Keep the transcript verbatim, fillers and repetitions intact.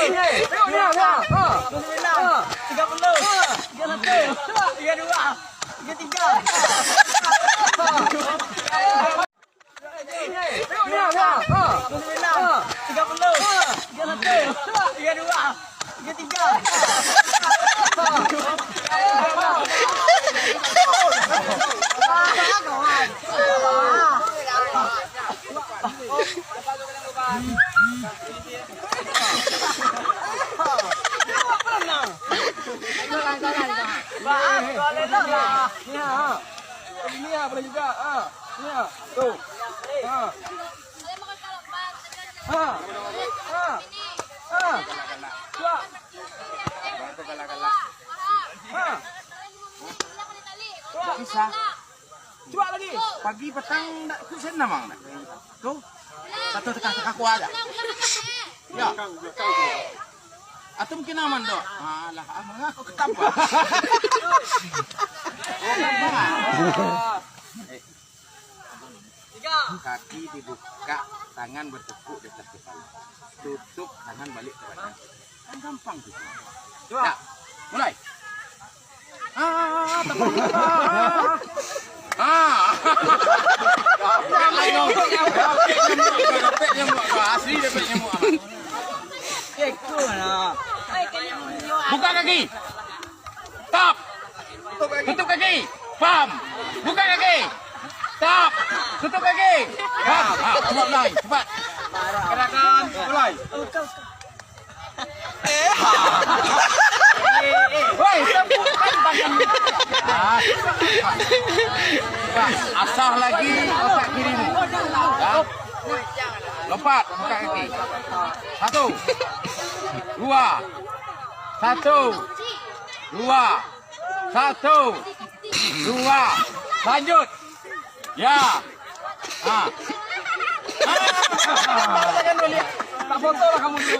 Tengok dia, ha. Ha. Tiga puluh. Tiga satu. Tiga dua. Tiga tiga. Tengok dia, ha. Ha. Tiga puluh. Tiga satu. Tiga dua. Tiga tiga. Ini ha, boleh juga. Ha. Ini ha. Tu. Ha. Ha. Ha. Ha. Cuak. Ha. Cuak. Bisa. Cuak lagi. Pagi petang ndak ikut senam, Mang, ndak? Tu. Satu tengah-tengah kuah aja. Ya. Atau mungkin aman, Dok? Alah, aman aku ketambah. Kaki dibuka, tangan bertekuk di atas kepala. Tutup, tangan balik ke badan. Kan gampang tu. Cuba. Ya. Mulai. Ah, ah, ah, ah, tak apa. Ah, ah, ah. Ah. Dapek nyamuk, dapek nyamuk, dapek nyamuk. Asli dapek nyamuk, Abang. Buka kaki. Stop. Tutup kaki. Pam. Buka kaki. Stop. Tutup kaki. Pam. Ah, cepat, mulai. Cepat. Gerakan, mulai. Woi, tepukkan tangan. Ah. Asah lagi otak kirimu. Ya. Lompat, buka kaki. Satu. Dua. Satu. Dua. Satu. Dua. Lanjut. Ya. Ha. Ah. Tak foto lah kamu tu.